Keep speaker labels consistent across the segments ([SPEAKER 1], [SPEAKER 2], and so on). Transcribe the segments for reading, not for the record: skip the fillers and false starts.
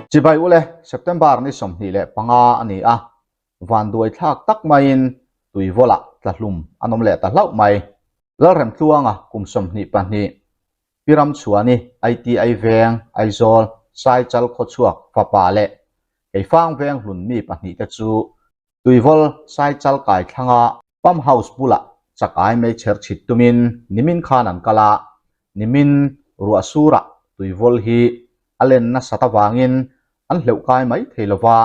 [SPEAKER 1] Chibai ule, September ni 25 a ni a, vanduai thlak tak maiin tuivawlah tlahlum an awm leh ta hlauh mai. Lalremtluanga kum 22, Pi Ramchhuani ITI Veng, Aizawl, Saichal khawchhuak fapa leh Keifang Veng hlun mi pahnihte chu tuivawl Saichal kai thlanga Pump House bulah chak ai meichher chhit tumin nimin khan an kal a, nimin ruah surah tuivawl hi a len nasat avangin an hleuh kai mai thei lova,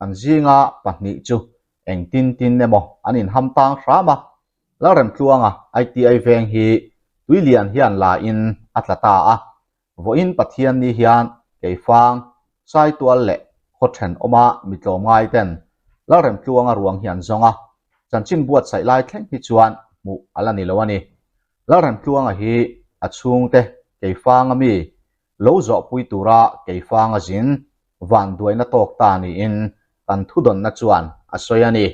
[SPEAKER 1] an zinga pahnih chu engtin tin emaw an inham tang hram a, Lalremtluanga ITI veng hi tuilian hian la in a tla ta a, vawiin Pathianni hian Keifang, Saitual leh khaw thenawma mi tlawmngai ten Lalremtluanga ruang hi an zawng a, chanchin buatsaih lai thleng hi chuan hmuh a la ni lo a ni. Lalremtluanga hi a chhungte Keifanga mi lo zawhpui tura Keifanga zin vanduaina tawk ta niin kan thudawnna chuan a sawi a ni.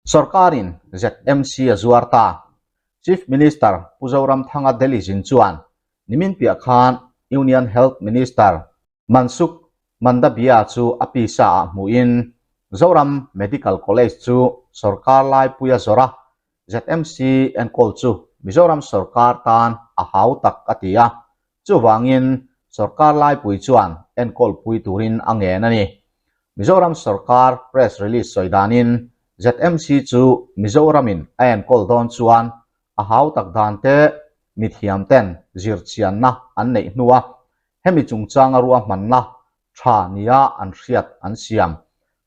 [SPEAKER 1] Sorkarin ZMC a zuar ta. Chief Minister Pu Zoramthanga Delhi zin chuan nimin piah khan Union Health Minister Mansukh Mandaviya chu a pisa ah hmuhin Zoram Medical College chu sorkar laipui a zawrh a, ZMC enkawl chu Mizoram sorkar tan a hau tak a ti a, chuvangin sorkar laipui chuan enkawlpui turin a ngen a ni. Mizoram sorkar press release sawi danin ZMC chu Mizoramin a enkawl dawn chuan a hau tak dan te mithiam ten zirchianna an neih hnua hemi chungchanga ruahmanna tha nia an hriat an siam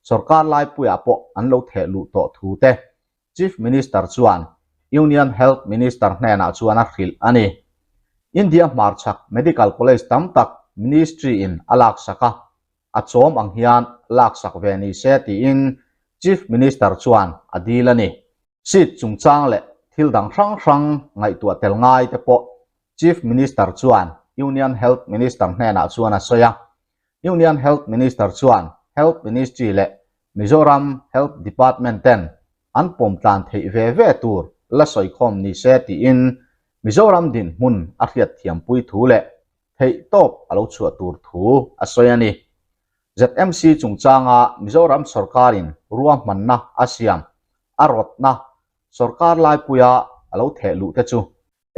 [SPEAKER 1] sorkar laipuiah pawh an lo theh luh tawh thu te Chief Minister chuan Union Health Minister hnenah chuan a hrilh a ni. India hmarchhak Medical College tam tak Ministry in a laksak a, a chawm ang hian laksak ve ni se tiin Chief Minister chuan a dil a ni. Seat chungchang leh thil dang hrang hrang ngaihtuah tel ngai te pawh Chief Minister chuan Union Health Minister hnenah chuan a sawi a. Union Health Minister chuan Health Ministry leh Mizoram Health Department ten an pawm tlan theih ve ve tur la sawikhawm ni se tiin Mizoram dinhmun a hriatthiampui thu leh theih tawp a lo chhuah tur thu a sawi a ni. ZMC chungchanga Mizoram sawrkarin ruahmanna a siam a rawtna sawrkar laipuia a lo theh luh te chu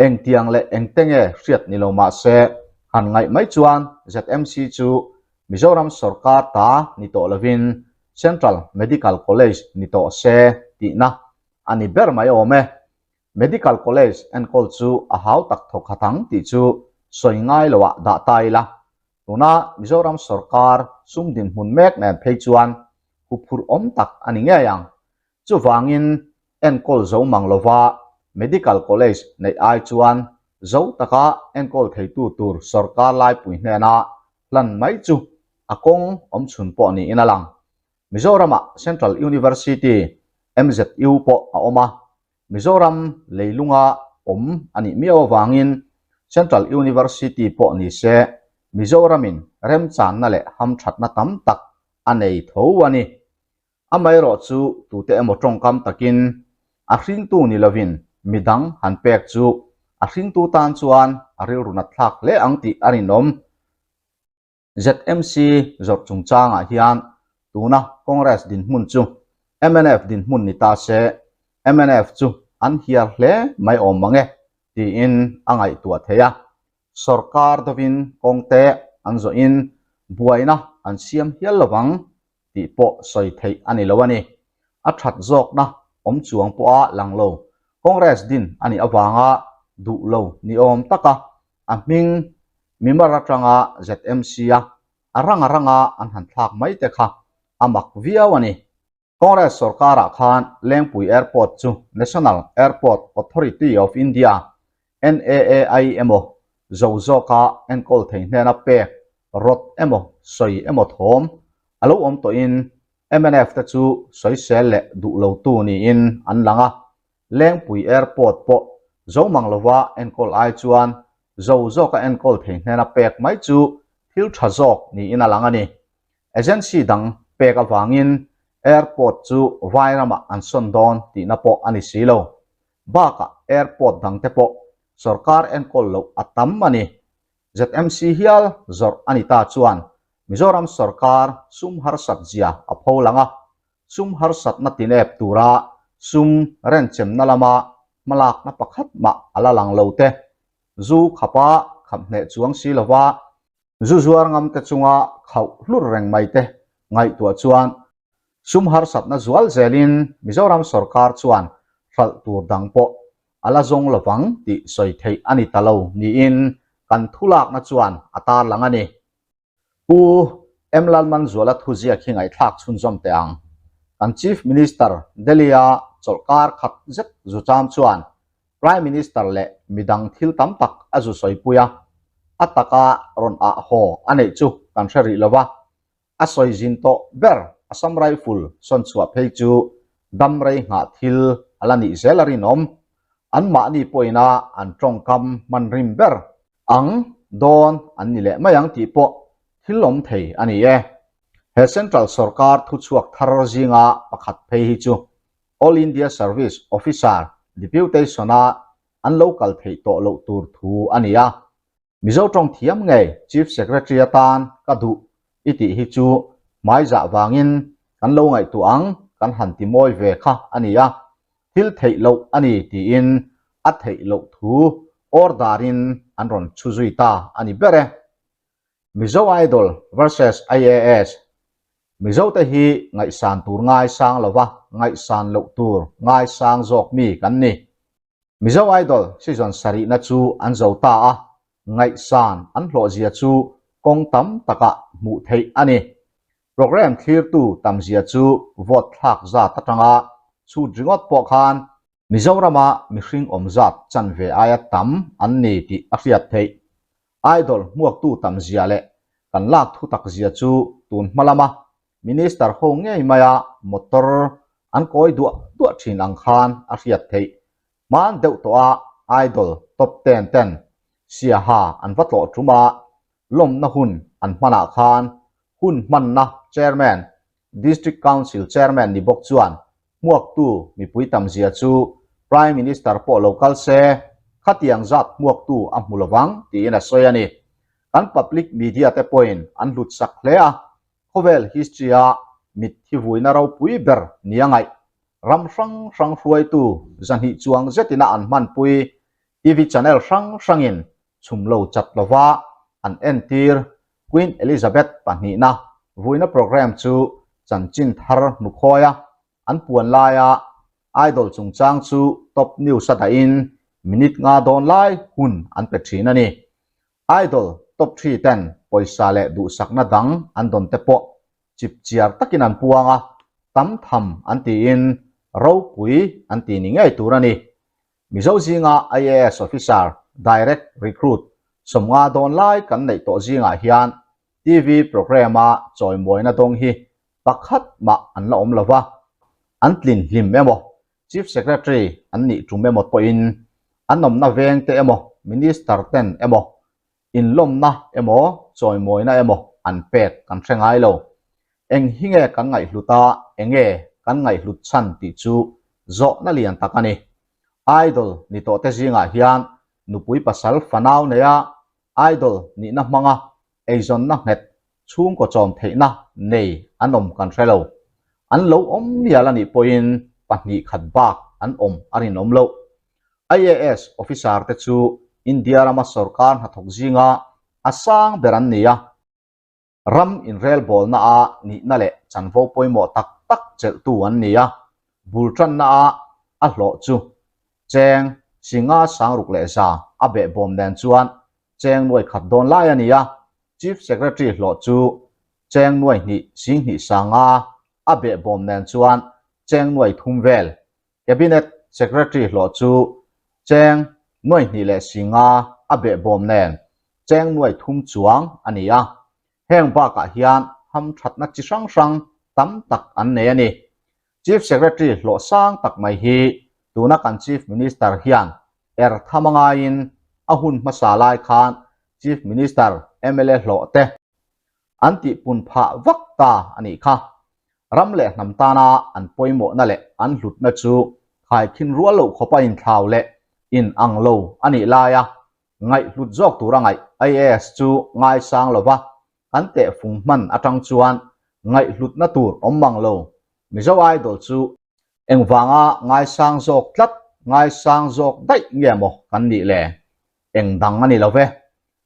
[SPEAKER 1] engtiang leh engte nge hriat ni lo mah se han ngaih mai chuan ZMC chu Mizoram sawrkar ta ni tawh lovin Central Medical College ni tawh se tihna a ni ber mai awm e. Medical College enkawl chu a hau tak thawk khat ang tih chu sawi ngai loah dah ta ila, tuna Mizoram sawrkar sum dinhmun mek nen phei chuan huphurh awm tak a ni ngei ang. Chuvangin enkawl zo mang lova Medical College neih ai chuan zo taka enkawl theitu tur sawrkar laipui hnena hlan mai chu a kawng awmchhun pawh niin a lang. Mizoramah Central University, MZU, pawh a awm a, Mizoram leilunga awm a nih miau avangin Central University pawh ni se Mizoramin remchanna leh hamthatna tam tak a nei tho a ni. Amaherawh chu tute emaw tawngkam takin a hringtu ni lovin midang han pek chu a hringtu tan chuan a rilru nat thlak hle ang tih a rinawm. ZMC zawrh chungchangah hian tuna Congress dinhmun chu mnf dinhmun ni ta se, mnf chu an hiar hle mai awm mang e tiin a ngaihtuah thei a. Sorkar dovin kawngte an zawhin buaina an siam hial lovang tih pawh sawi theih a ni lo a ni. A that zawkna awm chuang pawha lang lo Congress din a nih avanga duh lo ni awm taka a hming mimar atanga ZMC-a a ranga ranga an han thlak mai te kha a mak viau a ni. Congress sorkarah khan Lengpui Airport chu National Airport Authority of India, NAAI, emaw zo zawka enkawl thei hnena pek rawt emaw sawi emaw thawm a lo awm tawhin mnf te chu sawisel leh duh lotu niin an lang a. Lengpui Airport pawh zo mang lova enkawl ai chuan zo zawka enkawl thei hnena pek mai chu thil tha zawk niin a lang a ni. Agency dang pek avangin airport chu vai ramah an sawn dawn tihna pawh a ni si lo. Bakah airport dangte pawh sorkar enkawl loh a tam a ni. ZMC hial zawrh a ni ta chuan. Mizoram sorkar sum harsat zia a pho lang a, sum harsatna tinep tura sum renchemna lama hmalakna pakhat mah a la lang lo te, zu khapa khap hneh chuang si lova zu zuar ngam te chunga khauh hlur reng mai te ngaihtuah chuan sum harsatna zual zelin Mizoram sorkar chuan hralh tur dang pawh a la zawng lovang tih sawi theih a ni ta lo niin kan thulakna chuan a tarlang a ni. Pu M Lalmanzuala thuziak hi ngaihthlak chhunzawm teh ang. Kan Chief Minister Delhi-a chawlhkar khat zet zu cham chuan Prime Minister leh midang thil tam tak a zu sawipui a, a taka rawn ah haw a neih chu kan hre rih lo va, a sawi zin tawh ber Assam Rifle sawn chhuah phei chu dam rei nghah thil a la nih zel a rinawm. Anmahni pawhin a an tawngkam hman rim ber Ang, dawn an ni leh mai ang tih pawh thil awm thei a ni e. He Central sawrkar thuchhuak thar zinga pakhat phei hi chu All India Service Officer Deputation-a an lo kal theih tawh loh tur thu a ni a. Mizo tawng thiam ngei Chief Secretary atan ka duh i tih hi chu hmaizah vangin kan lo ngaihtuah ang kan han ti mawi ve kha a ni a. Thil theih loh a ni tiin a theih loh thu order-in an rawn chhu zui ta a ni ber e. Mizo Idol versus IAS Mizote hi ngaihsan tur ngaisang lova ngaihsan loh tur ngaisang zawk mi kan ni. Mizo Idol season sarihna chu an zo ta a, ngaihsan an hlawhzia chu kawng tam takah hmuh theih a ni. Programme thlirtu tamzia chu vote thlak zat atanga chhut ringawt pawh khan Mizorama mihring awm zat chanve aia tam an ni tih a hriat theih. Idol hmuaktu tamzia leh kan lak thutak zia chu tun hma lama Minister ho ngei maia motor an kawi duah duah thin ang khan a hriat theih. Hman deuh tawha Idol top ten ten Siaha an va tlawh tum a, lawmna hun an hmanah khan hun hmanna Chairman, District Council Chairman ni bawk chuan hmuaktu mipui tamzia chu Prime Minister pawh lo kal se, khatiang zat hmuaktu a hmu lovang tiin a sawi a ni. Kan public media te pawhin an hlutsak hle a, khawvel history-a mitthi vuina ropui ber nia ngaih ram hrang hrang hruaitu zahnih chuang zetina an hmanpui TV channel hrang hrangin chhum lo chat lova an entir Queen Elizabeth pahnihna vuina programme chu chanchin thar hnukhawi a, an puan laia Idol chungchang chu top news a dahin minute nga dawn lai hun an pe thin a ni. Idol top thi ten pawisa leh duhsakna dang an dawn te pawh chip chiar takin an puang a, tam tham an tiin ropui an ti ni ngei tur a ni. Mizo zinga IAS officer direct recruit 50 dawn lai kan neih tawh zingah hian TV programme-a chawimawina dawng hi pakhat mah an la awm lo va, an tlin hlim emaw Chief Secretary an nih tum emaw pawhin an awmna veng te emaw Minister ten emaw inlawmna emaw chawimawina emaw an pek kan hre ngai lo. Eng hi nge kan ngaihhlut a, enge kan ngaihhlut chhan tih chu zawhna lian tak a ni. Idol ni tawh te zingah hian nupui pasal fanau neia idol nihna hmanga eizawnna nghet chhungkaw chawm theihna nei an awm kan hre lo. An lo awm mial a nih pawhin 2 khat bak an awm a rinawm loh. IAS officer te chu India rama sorkar hnathawk zinga a sang ber an ni a, ram inrelbawlna a nihna leh chanvo pawimawh tak tak chelhtu an ni a, bul tanna a a hlawh chu cheng singa 6100 a behbawm nen chuan cheng 1000 dawn lai a ni a, Chief Secretary hlawh chu cheng 2 2 5 a behbawm nen chuan cheng 3 vel Cabinet Secretary hlawh chu cheng 2 5 a behbawm nen cheng 3 chuang a ni a, heng bakah hian hamthatna chi hrang hrang tam tak an nei a ni. Chief Secretary hlawh sang tak mai hi tuna kan Chief Minister hian er tham a ngaiin a hun hmasa lai khan Chief Minister mla hlawh te an tihpun phah vak ta a nih kha. Ram leh hnam tana an pawimawhna leh an hlutna chu khaikhin rual loh khawpa inthlau leh in ang lo a nih laia ngaihhlut zawk tura ngaih IAS chu ngaisang lova. kan tehfung hman atang chuan ngaihhlutna tur awm mang lo. Mizo Idol chu engvanga ngaisang zawk tlat, ngaisang zawk daih nge maw kan nih le? Eng dang a ni lo ve.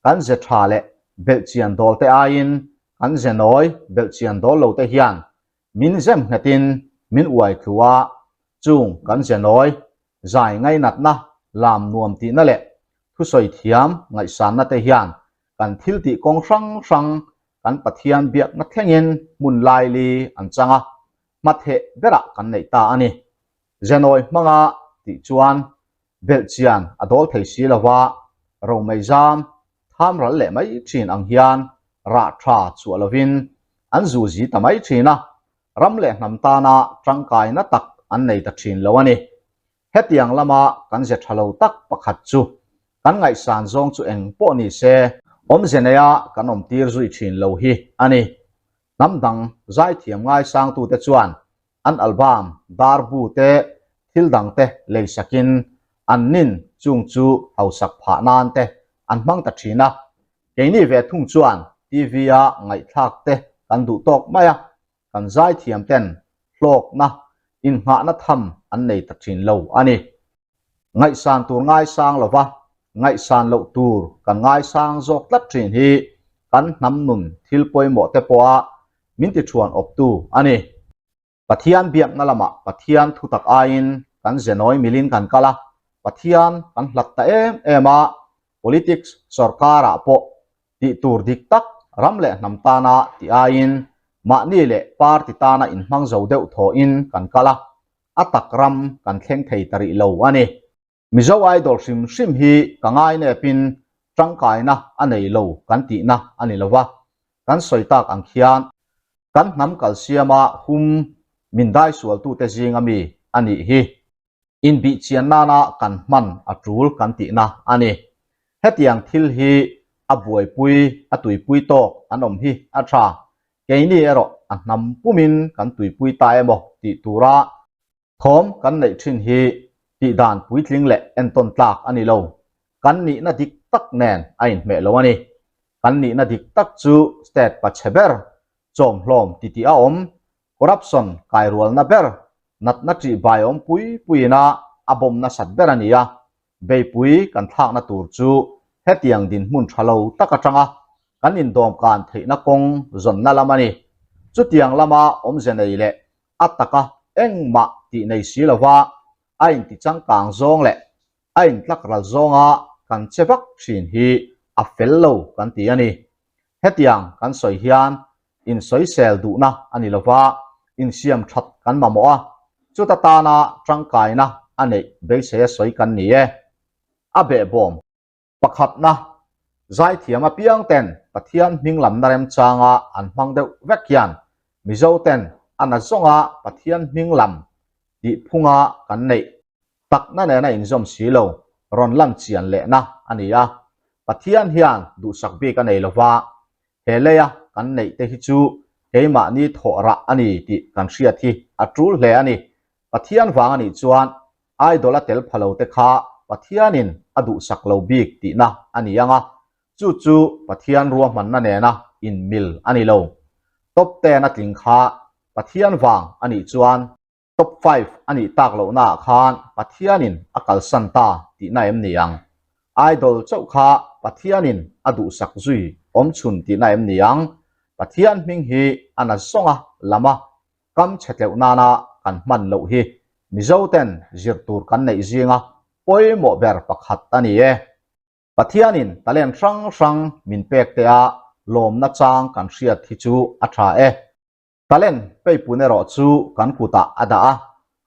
[SPEAKER 1] Kan ze tha leh belhchian dawl te aiin kan ze nawi belhchian dawl lo te hian min zem nghetin min uai thlu a, chung kan ze nawi zai ngainatna, lam nuam tihna leh thusawi thiam ngaihsanna te hian kan thil tih kawng hrang hrang kan Pathian biakna thlengin hmun laili an chang a, hmatheh berah kan neih ta a ni. Zenawi hmanga tih chuan belhchian a dawl thei si lo va, romei zam tham ral leh mai thin ang hian rah tha chhuah lovin an zu zi ta mai thin a, ram leh hnam tana tangkaina tak an nei ta thin lo a ni. Hetiang lama kan ze tha lo tak pakhat chu kan ngaihsan zawng chu eng pawh ni se, awmze neia kan awm tir zui thin lo hi a ni. Hnam dang zaithiam ngaisangtute chuan an album, darbu te, thil dang te lei sakin an nin chung chu hausak phah nan te an hmang ta thin a. Keini ve thung chuan TV-a ngaihthlak te kan duh tawk mai a, kan zaithiam ten hlawkna, innghahna tham an nei ta thin lo a ni. Ngaihsan tur ngaisang lova, ngaihsan loh tur kan ngaisang zawk tlat thin hi kan hnam nun thil pawimawh te pawha min tithuan awptu a ni. Pathian biakna lamah Pathian thutak aiin kan zenawi milin kan kal a, Pathian kan hlat ta em em a, politics sorkarah pawh tih tur dik tak ram leh hnam tana tih aiin mahni leh party tana inhmang zo deuh thawhin kan kal a, a tak ram kan thleng thei ta rih lo a ni. Mizo Idol hrim hrim hi ka ngainepin tangkaina a nei lo kan tihna a ni lo va, kan sawi tak ang khian kan hnam kalsiama hum min daisualtute zinga mi a nih hi. Inbihchian nana kan hman a tul kan tihna a ni. Hetiang thil hi a buaipui, a tuipui tawk an awm hi a tha. Keini erawh a hnam pumin kan tuipui ta emaw tih tura Thawm kan neih thin hi tihdan puitling leh entawn tlak a ni lo. Kan nihna dik tak nen a inhmeh lo a ni. Kan nihna dik tak chu state pachhe ber, chawmhlawm titih a awm, corruption kairualna ber, natna ṭihbai awm pui puiin a a bawm nasat ber a ni a. Beipui kan thlakna tur chu hetiang dinhmun tha lo tak atanga kan indawmkan theihna kawng zawnna lam a ni. Chutiang lama awmze nei leh a taka engmah tih nei si lova a inti changkang zawng leh a intlak ral zawnga kan che vak thin hi a fel lo kan ti a ni. Hetiang kan sawi hian insawisel duhna a ni lova, insiam that kan mamawh a, chuta tana tangkaina a neih beiseia sawi kan ni e. A behbawm. Pakhatna, zaithiam apiang ten Pathian hming lamna remchanga an hmang deuh vek hian Mizo ten a na zawnga Pathian hming lam tih phunga kan neih takna nena inzawm si lo rawn lan chian lehna a ni a. Pathian hian duhsak bik a nei lova, he leia kan neih te hi chu keimahni thawh rah a ni tih kan hriat hi a tul hle a ni. Pathian vang a nih chuan Idol a tel pha lo te kha Pathianin a duhsak lo bik tihna a ni ang a, chu chu Pathian ruahmanna nena inmil a ni lo. Top ten a tling kha Pathian vang a nih chuan top five a nih tak lohnaah khan Pathianin a kalsan ta tihna em ni ang? Idol chauh kha Pathianin a duhsak zui awmchhun tihna em ni ang? Pathian hming hi a na zawnga lam a, Kam chhe tleuh nana kan hman loh hi Mizo ten zir tur kan neih zinga pawimawh ber pakhat a ni e. Pathianin talent hrang hrang min pek te a lawmna chang kan hriat hi chu a tha e. Talent peipun erawh chu kan kutah a dah a,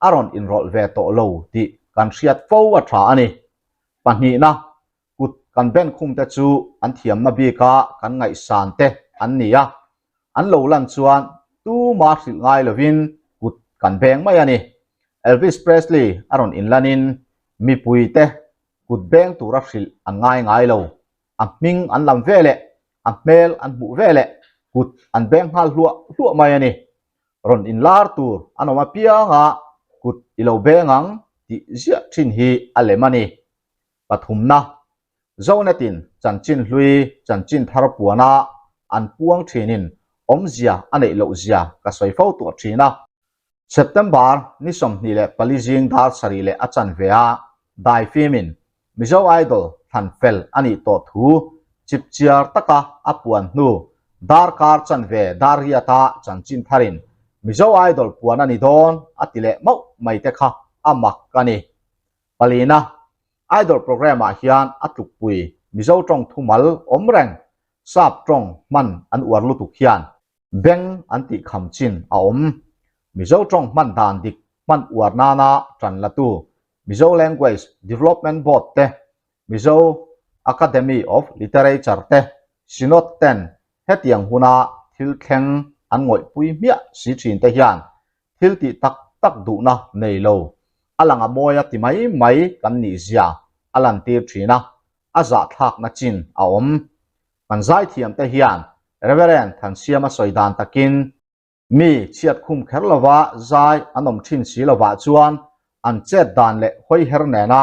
[SPEAKER 1] a rawn inrawlh ve tawh lo tih kan hriat fo a tha a ni. Pahnihna, kut kan ben khum te chu an thiamna bika kan ngaihsan te an ni a, an lo lan chuan tuma hrilh ngai lovin kut kan beng mai a ni. Elvis Presley a rawn inlanin mipui te kut beng tura hrilh an ngai ngai lo. A hming an lam ve leh a hmel an hmuh ve leh kut an beng nghal hluah hluah mai a ni. Rawn inlar tur an awm apianga kut i lo beng ang tih ziah thin hi a lem a ni. Pathumna, Zonetin chanchin hlui chanchin thar puana. an puang thinin awmzia a neih loh zia ka sawi fo tawh thin a. September ni 24 zing dar sarih leh a chanve a daifimin Mizo Idol thlan fel a nih tawh thu chipchiar taka a puan hnu darkar chanve dar riata chanchin tharin Mizo Idol puan a ni dawn a ti leh mauh mai te kha a mak a ni. Palina, Idol programme ah hian a tlukpui Mizo tawng thumal awm reng sap tawng hman an uar lutuk hian beng an tih kham chin a awm. Mizo tawng hman dan dik hman uar nana tan latu Mizo Language Development Board te, Mizo Academy of Literature te, Synod ten hetiang huna thil thleng an ngawihpui hmiah si thin te hian thil tih tak tak duhna nei lo, a lang a mawi a ti mai mai kan nih zia a lantir thin a, a zahthlakna chin a awm. Kan zaithiam te hian Reverend Thansiama sawi dan takin, Mi chhiat khum kher lova zai an awm thin si lovah chuan an chet dan leh hawiher nena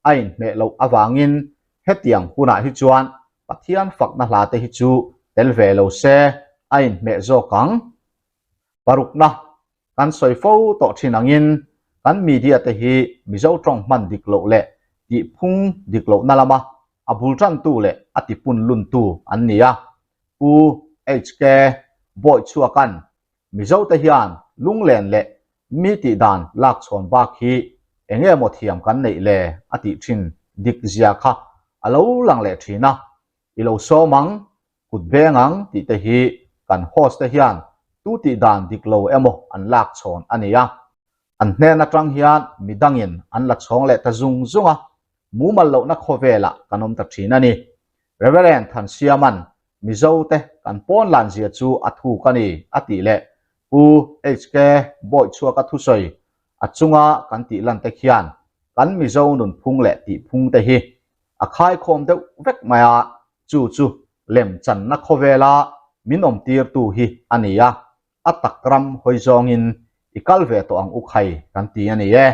[SPEAKER 1] a inhmeh loh avangin hetiang hunah hi chuan Pathian fakna hla te hi chu tel ve lo se a inhmeh zawk ang. Parukna, kan sawi fo tawh thin angin kan media te hi Mizo tawng hman dik loh leh tihphung dik lohna lama a bul tantu leh a tipun luntu an ni a. Pu HK Bawichhuaka'n Mizote hian lunglen leh mi tih dan lak chhawn bak hi eng nge maw thiam kan neih le a tih thin dik zia kha a lo lang leh thin a, i lo sawm ang, kut beng ang tih te hi kan host te hian tu tih dan dik lo emaw an lak chhawn a ni a. An hnen atang hian midangin an la chhawng leh ta zung zung a, mumal lohna khawvelah kan awm ta thin a ni. Reverend Thansiama'n Mizote kan pawn lan zia chu a thuk a ni a tih leh Pu HK Bawichhuaka thusawi a chunga kan tih lan te khian kan Mizo nunphung leh tihphung te hi a khaikhawm deuh vek mai a, chu chu lemchanna khawvela min awmtirtu hi a ni a, a tak ram hawi zawngin i kal ve tawh ang u khai kan ti a ni e.